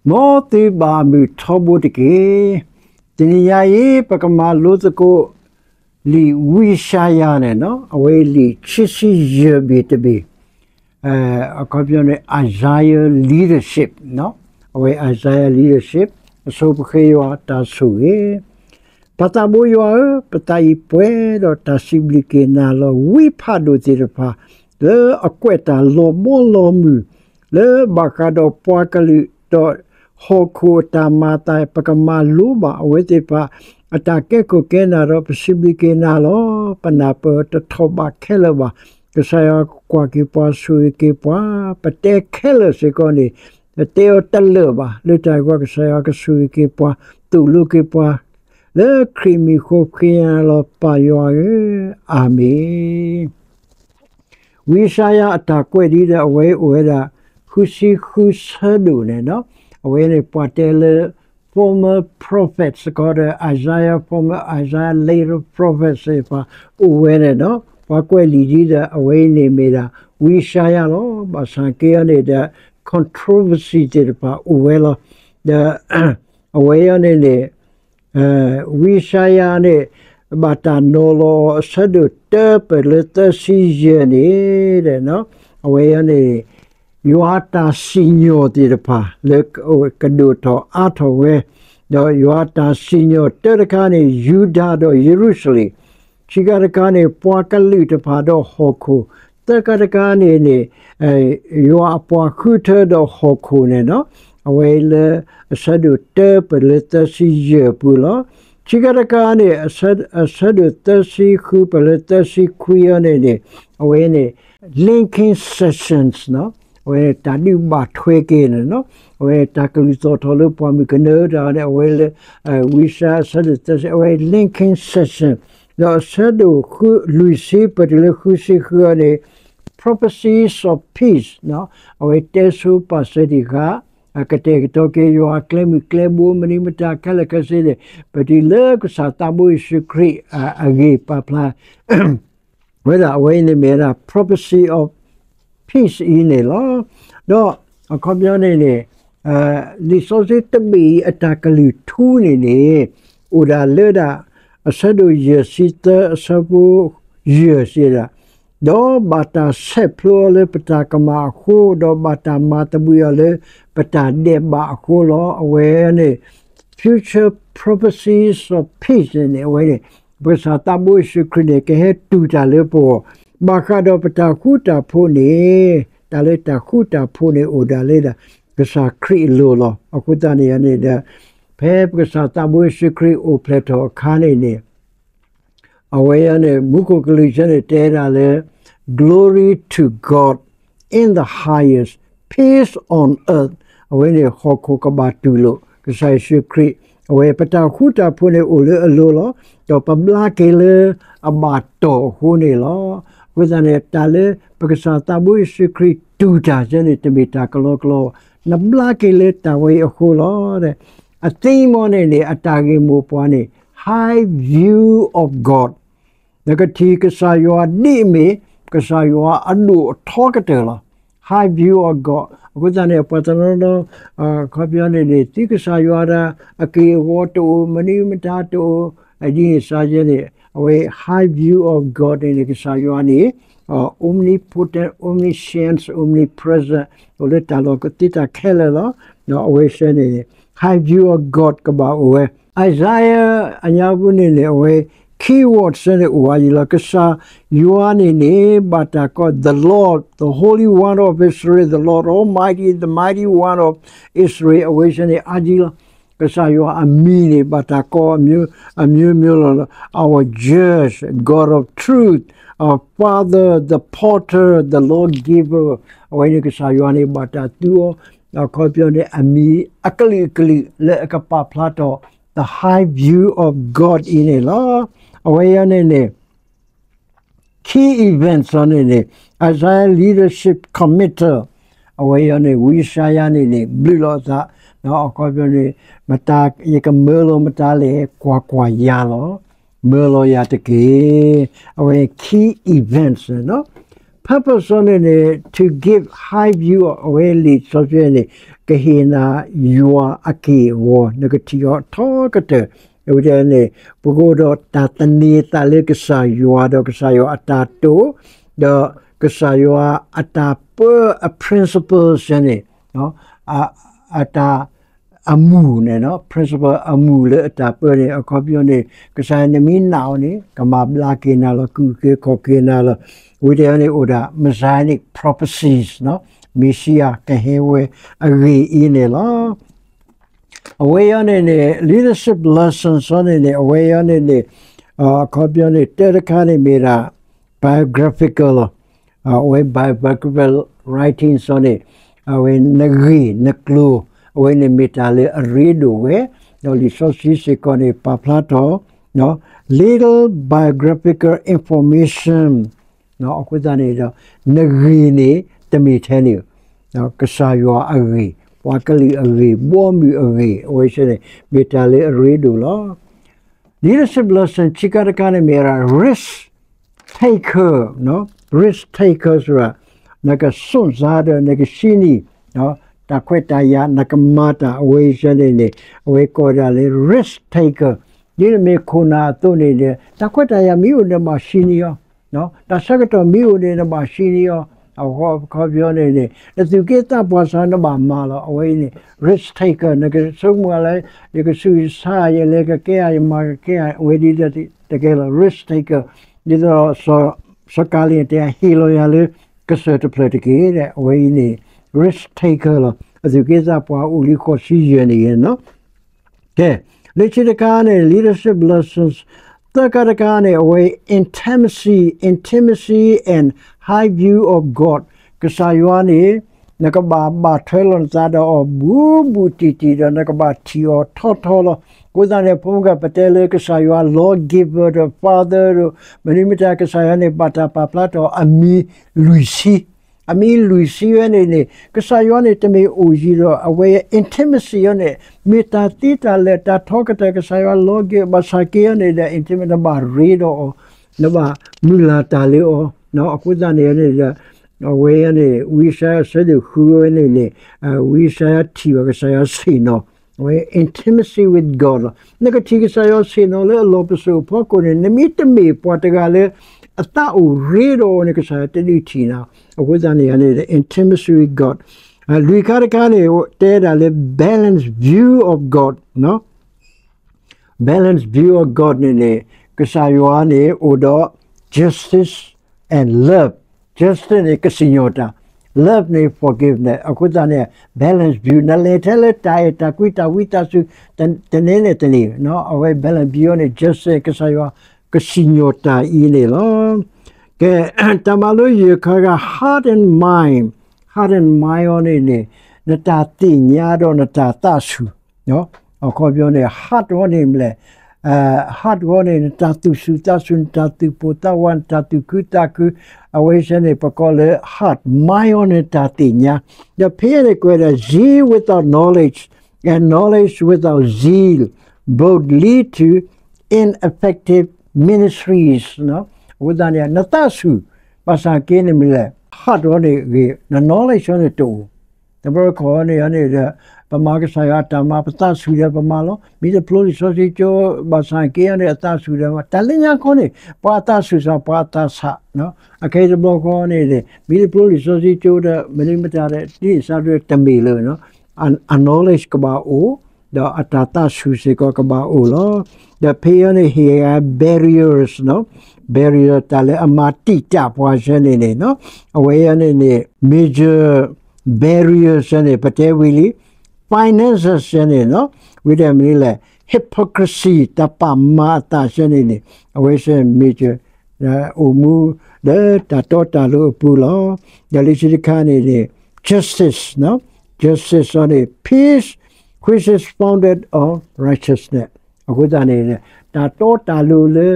မ်သုဘၣ်မုာ်ထီဘိတက့ၢ်. တနံၤညါအံၤ ပကမၤလိသကိး လံာ်ဝံယၡါယၤန့ၣ် အဝဲလံာ်ခံဆံယဲၢ်ဘ့ၣ်တဘ့ၣ်, အခီပညီန့ၣ် Isaiah leadership, အဝဲ Isaiah leadership, အဆိပဃ့ယွၤတၢ်ဆိၣ်ဂ့ၤ. ပၢ်သးဘိယွၤဧၢ, ပသးအံၤပှဲၤဒီးတၢ်စံးဘျုးက့ၤနၤလီၤ. ဝံဖးဒိၣ်သ့ၣ်တဖၣ် လၢအကွဲးတၢ်လီၤဘီလီၤမုၢ် လၢဘၣ်ဃးဒီးပှၤကလုာ် ဒီးဟီၣ်ခိၣ်အတၢ်မၤအသး ပကမၤလိဘၣ်အဝဲသ့ၣ်တဖၣ် အတၢ်ကဲခိၣ်ကဲနၢ်ဒီး ပစံးဘျုးက့ၤနၤလီၤ. ပနၢ်ပၢၢ်တထီၣ်ဘးခဲလၢာ်ဘၣ်. ကစၢ်ယွၤကွၢ်က့ၤပှၤ ဆိၣ်ဂ့ၤက့ၤပှၤ, ပတဲခဲလၢာ်စ့ၢ်ကီးန့ၣ် ပတဲအီၤတလၢာ်ဘၣ်. လၢတၢ်အံၤအဃိ ကစၢ်ယွၤကဆိၣ်ဂ့ၤက့ၤပှၤ, သိၣ်လိက့ၤပှၤ လၢခရံာ်မံၤအဃိ ဃ့နၤလီၤ ပၢ်ယွၤဧၢ, အၤမ့ၣ်. ဝံယၡါယၤအတၢ်ကွဲးဒ်ဒီး အဝဲအိၣ်ဝဲဒၣ် ဃုဆံဃုဆၢဒိၣ်န့ၣ်, အဝဲန့ၣ်ပှၤတဲလၢ former prophets စ့ၢ်ကီးဒီး Isaiah, former Isaiah, later prophets သ့ၣ်တဖၣ်အိၣ်ဝဲန့ၣ်ဒီး ပှၤကွဲးလံာ်ဒ်ဒီးအဝဲအံၤန့ၣ်မ့ၢ်ဒၣ် ဝံယၡါယၤလီၤ. ဘၣ်ဆၣ်က့အီၤန့ၣ်ဒီး controversy သ့ၣ်တဖၣ်အိၣ်ဝဲလီၤ. ဒီး အဝဲအံၤန့ၣ်န့ၣ် ဝံယၡါယၤန့ၣ် ဘၣ်တၢ်နီၤလီၤအီၤ အဆၢဒိၣ်တၢပၢၢ်လၢသၢဆံယဲၢ်န့ၣ်, အဝဲအံၤန့ၣ် ယွၤအတၢ်စံၣ်ညီၣ်သ့ၣ်တဖၣ် လၢကဒိၣ်ထီၣ်အါထီၣ်ဝဲ, ဒီးယွၤအတၢ်စံၣ်ညီၣ်တၢတခါန့ၣ် ယူဒၤဒီးယရူၤၡလ့ၣ်, ခံခါတခါန့ၣ် ပှၤကလုာ်တဖၣ်ဒီးဟီၣ်ခိၣ်, သၢခါတခါန့ၣ်န့ၣ် ယွၤအပှၤဃုထၢဒီးဟီၣ်ခိၣ်န့ၣ်, အဝဲလၢအဆၢဒိၣ်တၢပၢၢ်လၢသၢဆံယဲၢ်ပူၤလီၤ. ခံခါတခါန့ၣ် အဆၢဒိၣ်သၢဆံဃုပၢၢ်လၢသၢဆံခွံအံၤန့ၣ်န့ၣ် အဝဲန့ၣ် Lincoln Sessions အဝဲတၢ်ဒုးဘၣ်ထွဲက့ၤန့ၣ်, အဝဲတၢ်ကလုၢ်သီၣ်ထီၣ်လၢပှၢ်မုၢ်ကနၢတၢ်န့ၣ် အဝဲလၢ ဝံယၡါယၤအဆၢဒိၣ်သၢဆံ အဝဲ Lincoln Session, ဒီးအဆၢဒိၣ်လွံၢ်ဆံပၢၢ်တုၤလၢဃုဆံဃုအံၤန့ၣ် Prophecies of Peace, အဝဲတဲဆိပာ်စၢၤတံၢ်ဃာ် ကတဲာ်ကတီၤက့ၤယွၤအကျဲမုၢ်ကျဲဘိ မနုၤမတၤခဲလၢာ်ခဲဆ့န့ၣ် ပတုၤလၢကစၢ်သးဘိယ့ၣ်ၡူးခရံာ်အဂ့ၢ်ပာ်ဖျါ ဝဲဒၣ်အဝဲအံၤန့ၣ်မ့ၢ်ဝဲဒၣ် Prophecy of Peace အံၤန့ၣ်လီၤ. ဒီးအခီပညီန့ၣ်န့ၣ် လံာ်စီဆှံတဘ့ၣ်အံၤအတၢ်ကလုၢ်ထူန့ၣ်န့ၣ် အိၣ်ဒၣ်လၢဒၣ် အဆၢဒိၣ်ယဲၢ်ဆံသၢအဆၢဖိယဲၢ်စံးဒၣ်, ဒီးဘၣ်တၢ်ဆဲးဖျိအီၤလၢပတၢ်ကမၣ်အဃိ, ဒီးဘၣ်တၢ်မၤသဘှံးအီၤလၢပတၢ်ဒဲးဘးအဃိလီၤ. အဝဲန့ၣ် future prophecies of peace န့ၣ်န့ၣ် အဝဲန့ၣ် ပကစၢ်သးဘိယ့ၣ်ၡူးခရံာ်န့ၣ် ကဟဲတူၢ်တၢ်လၢပဂီၢ်, ဘၣ်ဃးဒီးပတၢ်ဃူတၢ်ဖိးန့ၣ်, တၢ်လၢတၢ်ဃူတၢ်ဖိးန့ၣ် အိၣ်ဒၣ်လၢဒၣ် ကစၢ်ခရံာ်အလိၤလီၤ. အဃိသတးန့ၣ်န့ၣ်ဒီး ဖဲပကစၢ်သးဘိယ့ၣ်ၡူးခရံာ်အိၣ်ဖျဲၣ်ထီၣ်အခါန့ၣ်န့ၣ် အဝဲအံၤန့ၣ် မူခိၣ်ကလူးဆၢန့ၣ်တဲဒၣ်လၢ Glory to God in the highest, peace on earth. အဝဲန့ၣ်ဟီၣ်ခိၣ်ကဘၣ်တူၢ်လိာ် ကစၢ်ယ့ၣ်ၡူးခရံာ်, အဝဲပတၢ်ဃူတၢ်ဖိးန့ၣ်အိၣ်လၢအလိၤလီၤ. ဒီးပဘျါက့ၤလၢအဘၣ်တီၢ်အဃိန့ၣ်လီၤ. အဃိသတးန့ၣ် တၢ်လၢပကစၢ်သးဘိယ့ၣ်ၡူးခရံာ်တူၢ်တၢ်ဆၢန့ၣ် တမ့ၢ်တၢ်ကလီကလီ, နဘျါက့ၤလၢတၢ်ဝဲအံၤအဃိလီၤ. အသံမီန့ၣ်န့ၣ် အတၢ်ဂ့ၢ်မိၢ်ပှၢ်န့ၣ် High view of God, နကထံၣ်ကစၢ်ယွၤဒ်အမ့ၢ် ကစၢ်ယွၤအဒိၣ်အထီကတၢၢ်လီၤ. High view of God. အဃိသတးန့ၣ် ပှၤတနီၤနီၤ ခီပညီန့ၣ်န့ၣ် သုကစၢ်ယွၤဒၣ် အက့ၢ်အဂီၤတအိၣ် မနုၤမတၤတအိၣ် ဒ်န့ၣ်စ့ၢ်ကီးန့ၣ် အဝဲ high view of God န့ၣ်န့ၣ် ကစၢ်ယွၤန့ၣ် omnipotent, omniscience, omnipresent အိၣ်လၢတၢ်လီၢ်ကသ့တၢ်ခဲလၢာ်လီၤ. အဝဲဆၢန့ၣ် high view of God ကဘၣ်အိၣ်ဝဲ Isaiah အညါပူၤန့ၣ်န့ၣ် အဝဲ keywords န့ၣ်အိၣ်ဝဲယံၤလီၤ. ကစၢ်ယွၤန့ၣ်န့ၣ် ဘၣ်တၢ်ကိး the Lord, the Holy One of Israel, the Lord Almighty, the Mighty One of Israel အဝဲဆၢန့ၣ် အါယံၤလီၤ. ကစၢ်ယွၤအမံၤန့ၣ် ဘၣ်တၢ်ကိး အမျိုးမျိုးလီၤ. Our Judge, God of Truth, our Father, the Potter, the Lawgiver အဝဲန့ၣ် ကစၢ်ယွၤန့ၣ် ဘၣ်တၢ်သူအီၤ အခီပညီန့ၣ် အမံၤအကလုာ်ကလုာ်လၢအကပာ်ဖျါထီၣ် the high view of God အံၤန့ၣ်လီၤ. အဝဲအံၤန့ၣ်န့ၣ် key events အံၤန့ၣ်န့ၣ် Isaiah Leadership Committee အဝဲအံၤန့ၣ် ဝံယၡါယၤန့ၣ်န့ၣ် ဘျုးလီၤအသး အခီပညီန့ၣ် မတၤ ယကမၢလီၤမတၤလဲၣ် ကွၢ်ကွၢ်ယၤလီၤ. မၢလီၤယၤတက့ၢ်. အဝဲ key events န့ၣ်လီၤ. purpose န့ၣ်န့ၣ် to give high view အဝဲလံာ်စီဆှံန့ၣ် ကဟ့ၣ်နၤယွၤအက့ၢ်အဂီၤ နကထံၣ်အီၤထီကတၢၢ်. အဝဲန့ၣ် ပကအိၣ်ဒီးတၢ်သန့ၤသးလၢကစၢ်ယွၤ ဒီးကစၢ်ယွၤအတၢ်တိာ် ဒီးကစၢ်ယွၤအတၢ်ပၢအ principles န့ၣ် အတၢ် အမူၢ်န့ၣ် principle အမူၢ်လၢအတၢ်ပၢန့ၣ် အခီပညီန့ၣ် ကစၢ်ယွၤနမ့ၢ်နာ်အီၤန့ၣ် ကမၤဘျါက့ၤနၤလီၤ ကအုၣ်က့ၤခီၣ်က့ၤနၤလီၤ. ဝံၤတၢ်န့ၣ်အိၣ်ဒၣ် Messianic prophecies မ့ၣ်ၡံအၤကဟဲဝဲအဂ့ၢ်အံၤန့ၣ်လီၤ. အဝဲအံၤန့ၣ်န့ၣ် leadership lessons အံၤန့ၣ်န့ၣ် အဝဲအံၤန့ၣ်န့ၣ် အခီပညီန့ၣ် တၢတခါန့ၣ်မ့ၢ်ဒၣ် biographical လီၤ. အဝဲ biographical writings အံၤန့ၣ် အဝဲနဂ့ၢ်နကျိၤ အဝဲန့ၣ်မ့ၢ်တၢ်လၢအရ့ဒိၣ်ဝဲ ဒီးလံာ်စီဆှံစ့ၢ်ကီးန့ၣ် ပာ်ဖျါထီၣ် little biographical information အဃိသတးန့ၣ်ဒီး နဂ့ၢ်န့ၣ် တမ့ၢ်ထဲန့ၣ် ကစၢ်ယွၤအဂ့ၢ် ပှၤကလုာ်အဂ့ၢ် ဘီမုၢ်အဂ့ၢ် အဝဲသ့ၣ်န့ၣ် မ့ၢ်တၢ်လၢအရ့ဒိၣ်လီၤ. leadership lesson ခံခါတခါန့ၣ်မ့ၢ်ဝဲဒၣ် risk taker, risk taker ဆိုတာ နကစွန့်စားဒီး နကဆံနံၤ တၢ်ခွဲးတၢ်ယာ် နကမၤတၢ်အဝဲအံၤန့ၣ်န့ၣ် အဝဲကိးဒၣ်လၢ risk taker ဒ်နမ့ၢ်ခိၣ်နၢ်အသိးန့ၣ်ဒီး တၢ်ခွဲးတၢ်ယာ်မ့ၢ်အိၣ်န့ၣ် နဘၣ်ဆံနံၤအီၤ တၢ်ဆၢကတီၢ်မ့ၢ်အိၣ်န့ၣ် နဘၣ်ဆံနံၤအီၤ အခီပညီန့ၣ်န့ၣ် နသူၣ်က့သးပှၢ်စ့ၢ် နဘၣ်မၤလီၤ အဝဲအံၤန့ၣ် risk taker နကဆိကမိၣ်လၢ ယကဆူးယဆါ ယလဲၤကကဲ ယမၤကကဲ အဝဲဒ်တကဲလီၤ risk taker ဒ်သိး စီၤကၤလံၣ်တဲ ဟ့ၣ်လီၤယၤလၢ ကစၢၢ်တဖျၢၣ်တက့ၢ် အဝဲအံၤန့ၣ် risk taker လီၤ အသူၣ်က့သးပှၢ်အိၣ်လံဃိးဆံယဲၢ်န့ၣ် ကဲ လၢခံတခါန့ၣ် leadership lessons သၢခါတခါန့ၣ် အဝဲ intimacy, intimacy and high view of God ကစၢ်ယွၤန့ၣ် နကဘၣ်ဘၣ်ထွဲလီၤနသးဒီးအီၤ ဘူးဘူးတံၢ်တံၢ်ဒီး နကဘၣ်ထံၣ်အီၤထီထီလီၤ. အဃိသတးန့ၣ် ဖိမုၣ်က ပတဲလၢကစၢ်ယွၤ lawgiver ဒီး father ဒီး မနုၤမတၤ ကစၢ်ယွၤန့ၣ် ဘၣ်တၢ်ပာ်ဖျါထီၣ်အမံၤလွံၢ်ဆံ အမံၤလွံၢ်ဆံဝဲန့ၣ်န့ၣ် ကစၢ်ယွၤန့ၣ် တမ့ၢ်အိၣ်ယံၤဒီး အဝဲ intimacy အံၤန့ၣ် မ့ၢ်တၢ်သ့တၢ်လၢာ် တၢ်ထီကတၢၢ် ကစၢ်ယွၤ lawgiver ဘၣ်ဆၣ်က့အံၤန့ၣ်ဒီး intimate နဘၣ်ရ့ဒီးအီၤ နဘၣ်မုၢ်လၢ်တၢ်လၢအီၤ အဃိသတးန့ၣ်န့ၣ်ဒီး အဝဲန့ၣ် ဝံယၡါယၤ အဆၢဒိၣ်ဃုဝဲန့ၣ်န့ၣ် ဝံယၡါယၤထံၣ်ဘၣ်ကစၢ်ယွၤဆ့ၣ်နီၤ အဝဲ intimacy with God လီၤ. နကထံၣ်ကစၢ်ယွၤဆ့ၣ်နီၤလၢအလီၢ်ပစိာ်အဖီခိၣ်န့ၣ် နမ့ၢ်တမ့ၢ်ပှၤတဂၤလၢ အသးအိၣ်ရ့ဒီးအီၤန့ၣ် ကစၢ်ယွၤတဒုးထံၣ်နၤ. အဃိသတးန့ၣ်န့ၣ် intimacy with God လွံၢ်ခါတခါန့ၣ် တဲဒၣ်လၢ balance view of God, balance view of God န့ၣ်န့ၣ် ကစၢ်ယွၤန့ၣ် အိၣ်ဒီး justice and love, justice န့ၣ် ကစံၣ်ညီၣ်တၢ်, love န့ၣ် forgiveness အဃိသတးန့ၣ် balance view နလဲၤထဲလၢတၢ်အဲၣ်တၢ်ကွံ တၢ်ဝံသးစူၤ တနံၤန့ၣ်တနံၤ အဝဲ balance view န့ၣ် justice ကစၢ်ယွၤ ကစံၣ်ညီၣ်တၢ်အံၤန့ၣ်လီၤ. ကဲ တၢ်မၤလိယဲၢ်ခါဂၤ heart and mind, heart and mind အံၤန့ၣ်န့ၣ် နတၢ်သ့ၣ်ညါဒီးနတၢ်သးဆူၣ် အခီပညီန့ၣ် heart အံၤန့ၣ်မ့ၢ်လဲၣ်, heart အံၤန့ၣ် နတၢ်သူၣ်စူၤသးစူၤ နတၢ်သူၣ်ပိၢ်သးဝး နတၢ်သူၣ်ခုသးခု အဝဲသ့ၣ်န့ၣ် ပကိးလၢ heart, mind အံၤန့ၣ် တၢ်သ့ၣ်ညါ, ဒီးဖဲအံၤန့ၣ် ကွဲးဒၣ် zeal without knowledge and knowledge without zeal both lead to ineffective ministries အဃိသတးန့ၣ် နသးစူၤ ဘၣ်ဆၣ်က့န့ၣ်မ့ၢ်လဲၣ် heart အံၤန့ၣ်ဂ့ၤ န knowledge အံၤန့ၣ်တအိၣ် တဘျီခီန့ၣ်န့ၣ်ဒီး ပမၤကစၢ်ယွၤအတၢ်မၤ ပသးစူၤဒီးပမၤလီၤ. မ့ၢ်တဖျိလံာ်စီဆှံကၠိ ဘၣ်ဆၣ်က့န့ၣ် အသးစူၤဒီးမၤ တၢ်လၢညါခီန့ၣ် ပှၤအသးစူၤစ့ၢ် ပှၤအသးဆး အခဲအံၤတဘျီဃီန့ၣ် မ့ၢ်တဖျိလံာ်စီဆှံကၠိဒီး မနုၤမတၤဒီး ဒ်န့ၣ်စးဒၣ်တမ့ၢ်လၢၤ အ knowledge ကဘၣ်အိၣ် ဒီးအတၢ်သးစူၤစ့ၢ်ကီးကဘၣ်အိၣ်လီၤ. ဒီးဖဲအံၤန့ၣ် ဟ့ၣ်ဂၤ barriers, barrier တၢ်လၢအမၤတံာ်တာ်ပှၤစ့ၢ်န့ၣ်န့ၣ် အဝဲအံၤန့ၣ်န့ၣ် major barriers စ့ၢ်န့ၣ် ပတဲဝံၤလံ finances စ့ၢ်န့ၣ် ဝံၤဒီးမနုၤလဲၣ် hypocrisy တၢ်ပာ်မၤအသးစ့ၢ်န့ၣ်န့ၣ် အဝဲစ့ၢ် major အိၣ်မူ လၢတၢ်တီတၢ်လိၤအပူၤလီၤ. ဒီးလၢခံတခါန့ၣ်န့ၣ် justice, justice စ့ၢ်န့ၣ် peace which is founded on righteousness အဃိသတးန့ၣ် တၢ်တီတၢ်လိၤလၢ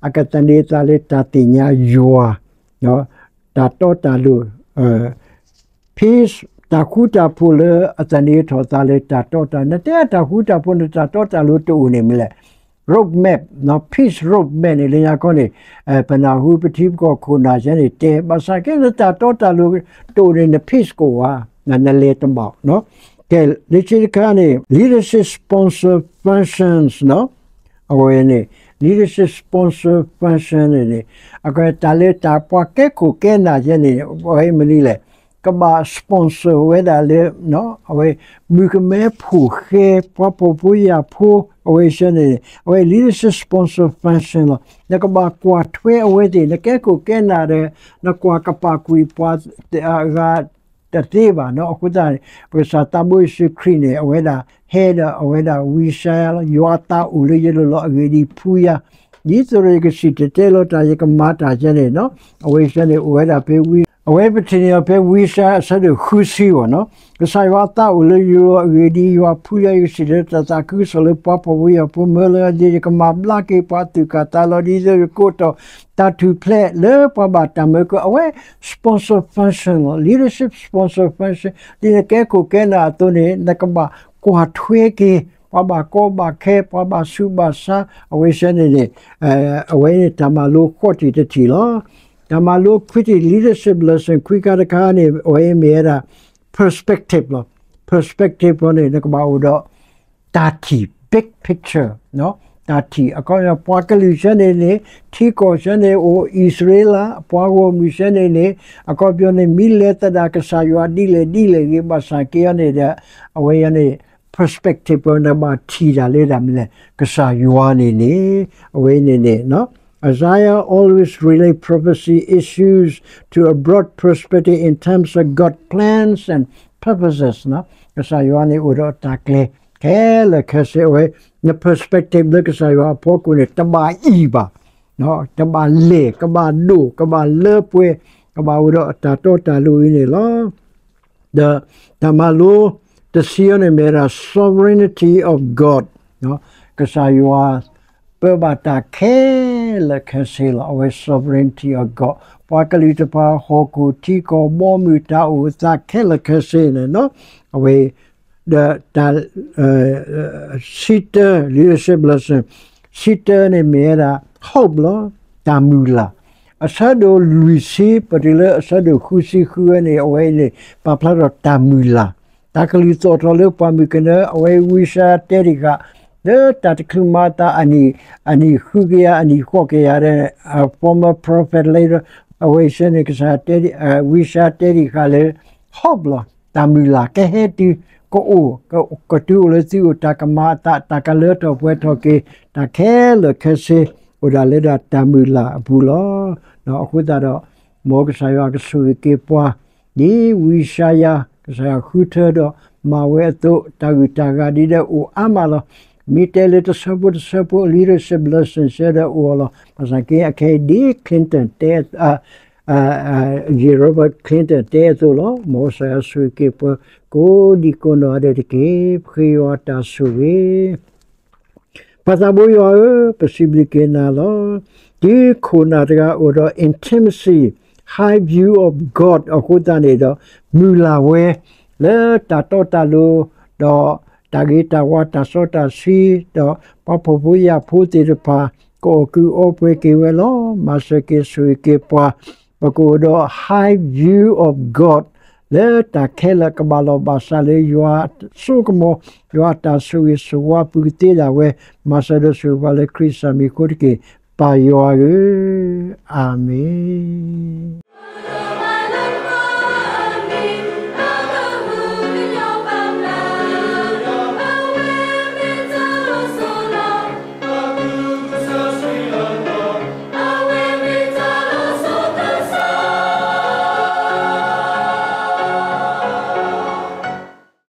အကသန့ၤအသးလၢတၢ်သ့ၣ်ညါယွၤ တၢ်တီတၢ်လိၤ peace တၢ်ဃူတၢ်ဖိးလၢအသန့ၤထီၣ်အသးလၢတၢ်တီတၢ် နတဲတၢ်ဃူတၢ်ဖိး နတၢ်တီတၢ်လိၤတအိၣ်န့ၣ်မ့ၢ်လဲၣ် road map, peace road map န့ၣ် လၢညါခီန့ၣ် ပနၢ်ဟူပထံပကီၢ်ခိၣ်နၢ်ယဲန့ၣ်တဲ ဘၣ်ဆၣ်က့နတၢ်တီတၢ်လိၤတအိၣ်န့ၣ် န peace ကအိၣ်ဧါ, နလဲၤတဘၣ်. ကဲ လၢခံတခါန့ၣ် leadership sponsor functions အဝဲန့ၣ် leadership sponsor function န့ၣ်န့ၣ် အကဲတၢ်လၢတၢ်ပှၤကဲခိၣ်ကဲနၢ်ယဲန့ၣ် အဝဲမနုၤလဲၣ် ကဘၣ် sponsor ဝဲဒၣ်လၢ အဝဲ မုၣ်ကမဲဖိၣ်ဃဲ ပှၤဖှီၣ်ဖိယာ်ဖိ အဝဲဆၢန့ၣ် အဝဲ leadership sponsor function လီၤ. နကဘၣ်ကွၢ်ထွဲအဝဲသ့ၣ် နကဲခိၣ်ကဲနၢ်ဒီး နကွၢ်ကပာ်ကွံာ်ပှၤအဂၤတသ့ဘၣ်နီၤ. အဃိသတးန့ၣ် ပကစၢ်သးဘိယ့ၣ်ၡူးခရံာ်န့ၣ် အဝဲဒၣ်ဟဲဒီး အဝဲဒၣ်ဝံစါယၤလီၤ, ယွၤသးအိၣ်လၢယလိၤလီၤ အဂ့ၢ်ဒ်အံၤ ဖှူယၤ ဒ်သိးဒီးယကစံၣ်တဲၤတဲလီၤတၢ် ယကမၤတၢ်ယဲန့ၣ်နီၤ. အဝဲဆၢန့ၣ် အိၣ်ဝဲဒၣ်ဖဲဝံ အဝဲပထံၣ်န့ၢ်အီၤဖဲဝံစါယၤအဆၢဒိၣ်ဃုဆံအဂီၢ်နီၤ. ကစၢ်ယွၤသးအိၣ်လၢယလိၤလီၤ အဂ့ၢ်ဒ်အံၤ ယွၤဖှူယၤ ယကစံၣ်တဲၤတဲလီၤတၢ်သးခုကစီၣ်လၢပှၤဖှီၣ်ဖိယာ်ဖိ မၢလီၤယၤ ယကမၤဘျါက့ၤပှၤသူၣ်ကၢ်သးလီၤ ဒ်သိးယကကိးထီၣ်တၢ်ထူၣ်ဖျဲးလၢပှၤဘၣ်တၢ်မၢကၢ အဝဲ sponsor function လီၤ. leadership sponsor function ဒ်နကဲခိၣ်ကဲနၢ်အသိးန့ၣ် နကဘၣ်ကွၢ်ထွဲက့ၤ ပှၤဘၣ်ကီဘၣ်ခဲ ပှၤဘၣ်ဆူးဘၣ်ဆါ အဝဲဆၢန့ၣ်န့ၣ် အဝဲန့ၣ်တၢ်မၤလိဃိးထံၣ်တထံၣ်လီၤ. တၢ်မၤလိခွံထံၣ် leadership lesson ခွံခါတခါန့ၣ် အဝဲမ့ၢ်ဝဲဒၣ် perspective လီၤ. perspective န့ၣ် နကဘၣ်အိၣ်ဒီး တၢ်ထံၣ် big picture တၢ်ထံၣ် အခီပညီ ပှၤကလုာ်ဆၢန့ၣ်န့ၣ် ထံကီၢ်ဆၢန့ၣ်အိၣ် အံၣ်စရ့လး ပှၤဂီၢ်မုၢ်ဆၢန့ၣ်န့ၣ် အခီပညီန့ၣ် မ့ၢ်လဲၤသဒၣ်ကစၢ်ယွၤဒ်လဲၣ်ဒ်လဲၣ်ဂ့ၤ ဘၣ်ဆၣ်က့အီၤန့ၣ်ဒီး အဝဲအံၤန့ၣ် perspective နဘၣ်ထံၣ်တၢ်လၢဒၣ်မနုၤလဲၣ် ကစၢ်ယွၤန့ၣ်န့ၣ် အဝဲန့ၣ်န့ၣ် Isaiah always relate prophecy issues to a broad perspective in terms of God plans and purposes ကစၢ်ယွၤန့ၣ်အိၣ်ဒီးတၢ်ကျဲၤခဲလၢာ်ခဲဆ့ အဝဲ န perspective လၢကစၢ်ယွၤအဖီခိၣ်န့ၣ် တဘၣ်အံၣ်ဘၣ် တဘၣ်လဲၢ် ကဘၣ်ဒိၣ် ကဘၣ်လၢပှဲၤ ကဘၣ်အိၣ်ဒီးတၢ်တီတၢ်လိၤအံၤန့ၣ်လီၤ. ဒီးတၢ်မၤလိတဆံအံၤန့ၣ်မ့ၢ်ဝဲဒၣ် sovereignty of God ကစၢ်ယွၤ ပၢဘၣ်တၢ်ခဲလၢာ်ခဲဆ့လီၤ. အဝဲ sovereignty of God ပှၤကလုာ်တဖၣ် ဟီၣ်ခိၣ်ထံကီၢ် ဘီမုၢ်တၢ်အိၣ်သးခဲလၢာ်ခဲဆ့န့ၣ် အဝဲ ဒီးတၢ် ဆံတၢ leadership lesson ဆံတၢန့ၣ်မ့ၢ်ဝဲဒၣ် hope လီၤ တၢ်မုၢ်လၢ်. အဆၢဒိၣ်လွံၢ်ဆံ ပတုၤလၢအဆၢဒိၣ်ဃုဆံဃုဝဲန့ၣ် အဝဲအံၤန့ၣ် ပာ်ဖျါထီၣ်တၢ်မုၢ်လၢ်. တၢ်ကလုၢ်သီၣ်ထီၣ်လၢပှၢ်မုၢ်ကနၢ အဝဲဝံစါယၤတဲဒံးဃာ် လၢတၢ်တချုးမၤအသး အနံၣ်ဃုကယၤ အနံၣ်ဃိးကယၤ former prophet လၢ အဝဲအံၤန့ၣ် ကစၢ် ဝံစါယၤတဲဒံးဃာ်လၢ hope လီၤ တၢ်မုၢ်လၢ် ကဟဲတုၤ ကအိၣ် ကတုၤအိၣ်လၢသုအိၣ် တၢ်ကမၤအသး တၢ်ကလၢထီၣ်ပှဲၤထီၣ်က့ၤ တၢ်ခဲလၢာ်ခဲဆ့ အိၣ်ဒၣ်လၢဒၣ်တၢ်မုၢ်လၢ်အပူၤလီၤ. အဃိသတးဒီး မ်ကစၢ်ယွၤကဆိၣ်ဂ့ၤက့ၤပှၤ ဒ်ဝံစါယၤ ကစၢ်ယွၤဃုထၢဒီးမၤဝဲအသိး တၢ်ဂုၤတၢ်ဂၤဒ်ဒီးအိၣ်အါမးလီၤ. မ့ၢ်တဲလၢတဆၢဖိတဆၢဖိ leadership lesson ဆၢဒီးအိၣ်အီၤလီၤ. ဘၣ်ဆၣ်က့ အခဲအံၤဒ် Clinton တဲ ယ Robert Clinton တဲအသိးလီၤ. မ်ကစၢ်ယွၤဆိၣ်ဂ့ၤက့ၤပှၤ ကိးဒံကိးနီၢ်ဂၤဒဲးတက့ၢ်. ပဃ့ယွၤတၢ်ဆိၣ်ဂ့ၤ ပၢ်သးဘိယွၤဧၢ, ပစံးဘျုးက့ၤနၤလီၤ. ဒ်ခိၣ်နၢ်တဂၤအိၣ်ဒီး intimacy, high view of God အဃိသတးန့ၣ်ဒီး မုၢ်လၢ်ဝဲ လၢတၢ်တီတၢ်လိၤ ဒီးတၢ်ဂ့ၤတၢ်ဝါ တၢ်စီတၢ်ဆှံ ဒီးပှၤဖှီၣ်ဖိယာ်ဖိသ့ၣ်တဖၣ် ကအီၣ်ကုးအီပှဲၤက့ၤဝဲလီၤ. မၤစၢၤက့ၤဆိၣ်ဂ့ၤက့ၤပှၤ ပကအိၣ်ဒီး high view of God လၢတၢ်ခဲလၢာ်ကဘၣ်လီၢ်ဘၣ်စးလၢယွၤစိကမီၤ ယွၤအတၢ်ဆိၣ်ဂ့ၤဆိၣ်ဝါပူၤကသ့ဒၣ်ဝဲ မၤစၢၤဒီးဆိၣ်ဂ့ၤပှၤလၢခရံာ်စၢ်မံၤအဃိတက့ၢ်. ပၢ်ယွၤဧၢ, အၤမ့ၣ်.